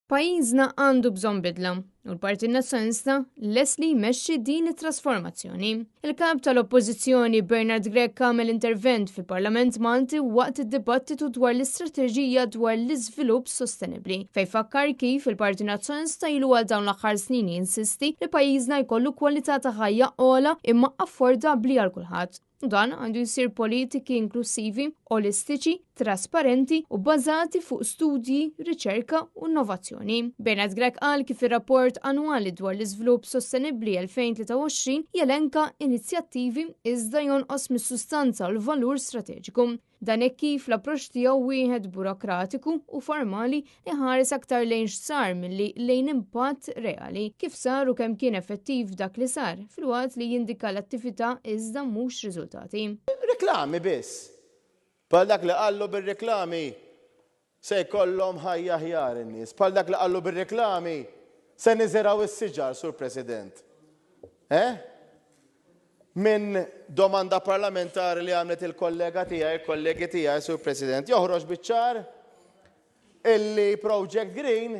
Pajjiżna għandu bżonn bidla u l-Partit Nazzjonalista lest li jmexxi din it-trasformazzjoni. Il-Kap tal-Oppożizzjoni Bernard Grech għamel intervent fil-Parlament Malti waqt id-dibattitu dwar l-istrateġija dwar l-iżvilupp sostenibbli, fejn fakkar kif il-Partit Nazzjonalista ilu għal dawn l-aħħar snin jinsisti li pajjiżna jkollu kwalità ta' ħajja ogħla imma affordabbli għal kulħadd. Dan għandu jsir politiki inklusivi, olistiċi, trasparenti u bbażati fuq studji, riċerka u innovazzjoni. Bernard Grech qal kif ir-rapport annwali dwar l-iżvilupp sostenibbli 2023 jelenka inizjattivi iżda jonqos mis-sustanza u l-valur strateġiku. Dan hekk kif l-approċċ tiegħu wieħed burokratiku u formali li ħares aktar lejn x'sar milli lejn impatt reali, kif sar u kemm kien effettiv dak li sar, filwaqt li jindika l-attività iżda mhux riżultati. Reklami biss. Bħal dak li qallu bir-reklami Se jkollhom ħajja aħjar in-nies. Bħal dak li qallu bir-reklami, se niżirgħu s-siġar, Sur President. Eh? Minn domanda parlamentari li għamlet il-kollega tiegħi, il-kollegi tiegħi, Sur President, joħroġ biċ-ċar illi Project Green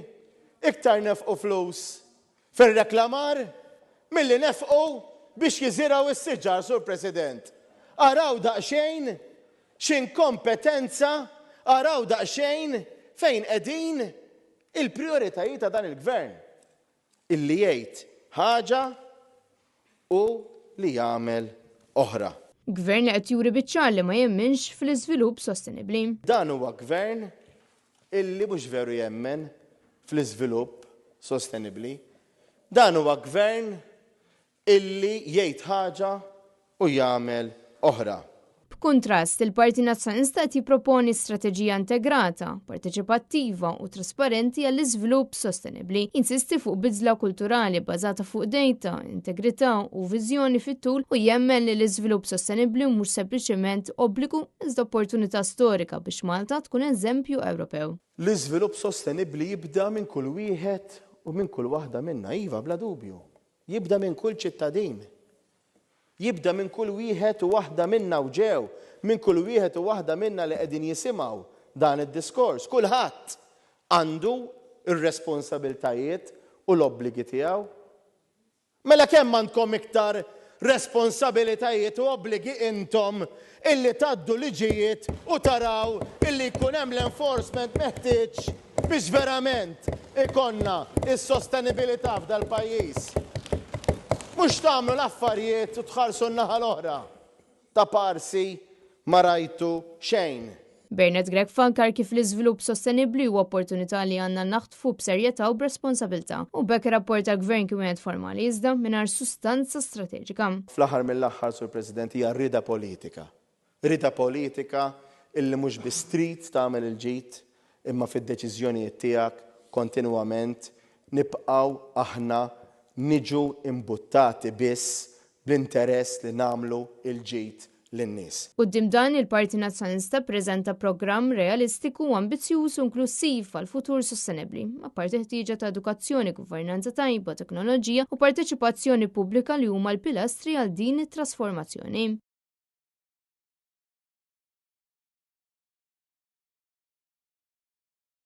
iktar nefqu flus fir-reklamar milli nefqu biex jiżirgħu s-siġar, Sur President. Araw daqsxejn x'inkompetenza, araw daqsxejn fejn qegħdin il-prijoritajiet ta' dan il-Gvern. Illi jgħid ħaġa u li jagħmel oħra. Gvern li qed juri biċ-ċar li ma jemminx fl-iżvilupp sostenibbli. Dan huwa Gvern illi mhux veru jemmen fl-iżvilupp sostenibbli. Dan huwa Gvern illi jgħid ħaġa u jagħmel oħra. B'kuntrast, il-Partit Nazzjonalista qed jipproponi strateġija integrata, parteċipattiva u trasparenti għall-iżvilupp sostenibbli. Jinsisti fuq bidla kulturali bbażata fuq data, integrità u viżjoni fit-tul u jemmen li l-iżvilupp sostenibbli mhux sempliċement obbligu iżda opportunità storika biex Malta tkun eżempju Ewropew. L-iżvilupp sostenibbli jibda minn kull wieħed u minn kull waħda minna, iva, bla dubju. Jibda minn kull ċittadin. Jibda minn kull wieħed u waħda minna u ġew, minn kull wieħed u waħda minna li qegħdin jisimgħu dan id-diskors. Kulħadd għandu r-responsabiltajiet u l-obbligi tiegħu. Mela kemm għandkom iktar responsabilitajiet u obbligi intom illi tgħaddu liġijiet u taraw illi jkun hemm l-enforcement meħtieġ biex verament ikollna s-sostenibilità f'dal-pajjiż. Mhux tagħmlu l-affarijiet u tħarsu n-naħa l-oħra. Ta' parsi ma rajtu xejn. Bernard Grech fakkar kif l-iżvilupp sostenibbli huwa opportunità li għandna naħtfu b'serjetà u b'responsabilità. U b'hekk ir-rapport tal-Gvern kien wieħed formali iżda mingħajr sustanza strateġika. Fl-aħħar mill-aħħar, Sur President, hija rieda politika. Rieda politika illi mhux biss trid tagħmel il-ġid imma fid-deċiżjonijiet tiegħek kontinwament nibqgħu aħna niġu imbuttati biss bl-interess li nagħmlu l-ġid lin-nies. Quddiem dan, il-Partit Nazzjonalista ppreżenta programm realistiku, ambizzjuż u inklussiv għal futur sostenibbli, apparti ħtieġa ta' edukazzjoni, governanza tajba, teknoloġija u parteċipazzjoni pubblika li huma l-pilastri għal din it-trasformazzjoni.